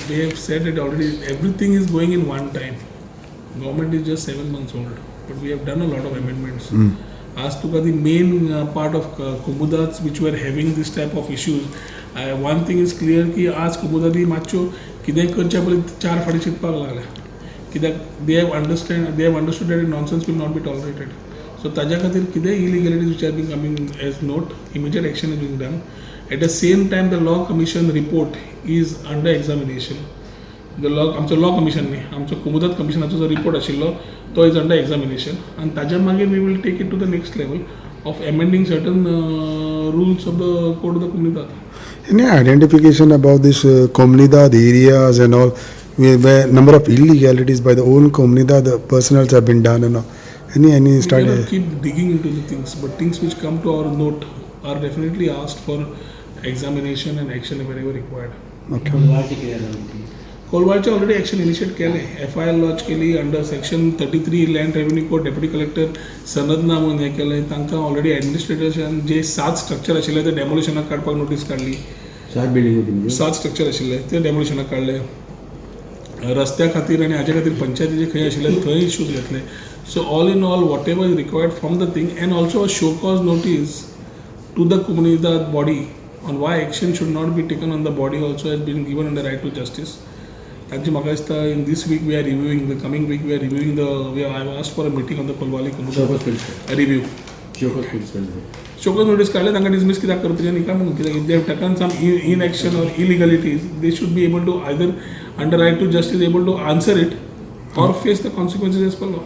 They have said it already, everything is going in one time. Government is just 7 months old, but we have done a lot of amendments. आज तुका the main part of comunidades which were having this type of issues, one thing is clear की आज कोमुदादी मातश्यो कितेंय करच्या पयलीं चार फावटी चिंतपाक लागल्या, कित्याक they have understood that nonsense will not be tolerated. So ताज्या खातीर कितेंय illegalities which are been coming as note, immediate action is being done. At the same time, the law commission report is under examination. The law, आमचो law commission न्ही, आमचो कोमुदाद कमिशनाचो जो report आशिल्लो तो is under examination आनी ताज्या मागीर we will take it to the next level of amending certain rules of the code of the comunidad. Any identification about this Comunidad areas and all, where number of illegalities by the own Comunidad personnel have been done and all? Any We study? Cannot keep digging into the things, but things which come to our note are definitely asked for examination and action wherever required. कोलवाळचे कितें जालां? कोलवाळचे already action initiate केलें, FIR launch केली under section 33 Land Revenue Code. Deputy Collector सनदना म्हणून हें केलें. तांकां already administration जे सात structure आशिल्ले ते डेमोलिशनाक काडपाक नोटीस काडली. सात बिल्डिंग होती म्हणजे? सात स्ट्रक्चर आशिल्ले ते डेमोलिशनाक काडले. रस्त्या खातीर आनी हाज्या खातीर पंचायतीचे खंय आशिल्ले थंय इश्यूज घेतले. So all in all, whatever is required from the thing, and also a show cause notice to the comunidad body on why action should not be taken on the body also has been given under right to justice. तांची म्हाका दिसता in this week we are reviewing, the coming week we are reviewing the we I asked for a meeting on the Colvale comunidad show cause notice. Review. Show cause notice काडली. Show cause notice काडले, तांकां dismiss कित्याक करपाचें न्ही काय म्हणून, कित्याक if they have taken some inaction or illegalities, they should be able to either under right to justice able to answer it or face the consequences as per law.